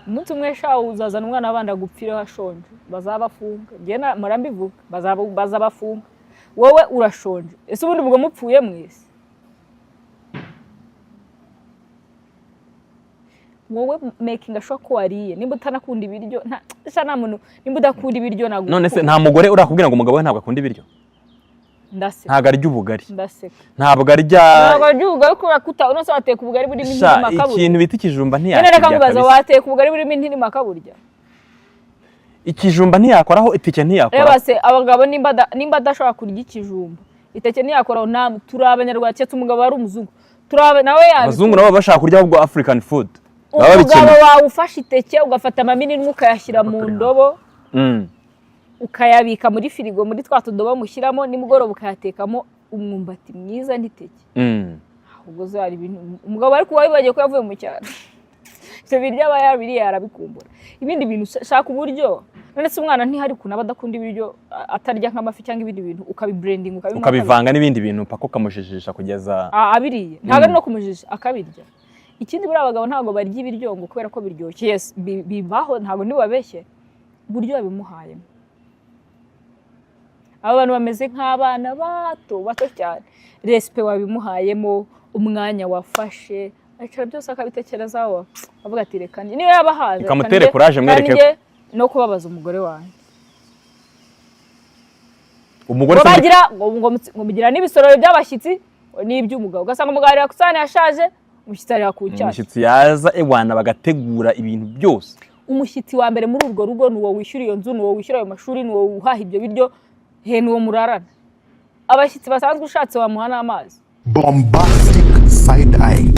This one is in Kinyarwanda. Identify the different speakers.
Speaker 1: Umunsi umwe sha uzazana umwana w'abandi agupfireho ashonje, bazabafunga. Njye mpora mbivuga, bazabafunga. Wowe urashonje, ese ubundi ubwo mupfuye mwese? Wowe making sure ko wariye. Nimba utanakunda ibiryo, nta sha, nta muntu, nimba udakunda ibiryo ntabwo.
Speaker 2: None se nta mugore urakubwira ngo umugabo we ntabwo akunda ibiryo?
Speaker 1: Ndaseka.
Speaker 2: Ntabwo arya ubugari.
Speaker 1: Ndaseka.
Speaker 2: Ntabwo arya.
Speaker 1: Ntabwo arya ubugari kubera ko uta none se wateka ubugari burimo
Speaker 2: Sha,
Speaker 1: intirima akaburya?
Speaker 2: ikintu bita ikijumba
Speaker 1: Nyine reka
Speaker 2: ntiyakirya
Speaker 1: nkubaza,
Speaker 2: kabisa.
Speaker 1: wateka ubugari burimo intirima akaburya?
Speaker 2: Ikijumba ntiyakoraho, itike ntiyakoraho.
Speaker 1: Reba se abagabo, nimba adashobora kurya ikijumba, iteke ntiyakoraho, nta turi Abanyarwanda, keretse umugabo wari umuzungu, turi nawe yabikora.
Speaker 2: Abazungu nabo baba bashaka kurya ahubwo African food baba
Speaker 1: Umugabo
Speaker 2: babikeneye.
Speaker 1: wawe ufashe iteke, ugafata amaminini ukayashyira mu ndobo, ukayabika muri firigo, muri twa tudobo mushyiramo, nimugoroba ukayatekamo umwumbati mwiza n'iteke, ubwo zo hari ibintu umugabo ariko wibagiwe ko yavuye mu cyaro, ibyo biryo aba yabiriye arabikumbura. Ibindi bintu, shaka uburyo. None se umwana ntihari ukuntu aba adakunda ibiryo, atarya nk'amafi cyangwa ibindi bintu, ukabiblendinga, ukabimuha?
Speaker 2: Ukabivanga n'ibindi bintu paka ukamujijisha kugeza
Speaker 1: Abiriye. Ntabwo ari no kumujijisha, akabirya. Ikindi, buriya abagabo ntabwo barya ibiryo ngo kubera ko biryoshye. Yes, bibaho, ntabwo ntibabeshye uburyo babimuhayemo. Aba bantu bameze nk'abana bato bato cyane. Respect wabimuhayemo, umwanya wafashe aricara, byose akabitekerezaho, avuga ati: "Reka niyo yaba ahaze, reka
Speaker 2: Ukamutere courage, mwereke
Speaker 1: kandi njye no kubabaza umugore wanjye."
Speaker 2: Umugore
Speaker 1: Ngo
Speaker 2: se
Speaker 1: bagira ngo mugira n'ibisorori by'abashyitsi n'iby'umugabo, ugasanga umugabo arira ku isahani yashaje, umushyitsi arira ku nshyashya.
Speaker 2: Umushyitsi yaza, ewana, bagategura ibintu byose.
Speaker 1: Umushyitsi wa mbere muri urwo rugo ni uwo wishyura iyo nzu, ni uwo wishyura ayo mashuri, ni uwo uhaha ibyo biryo, he, ni uwo murarana. Abashyitsi basanzwe ushatse wamuha n'amazi.
Speaker 3: Bombastic side eye.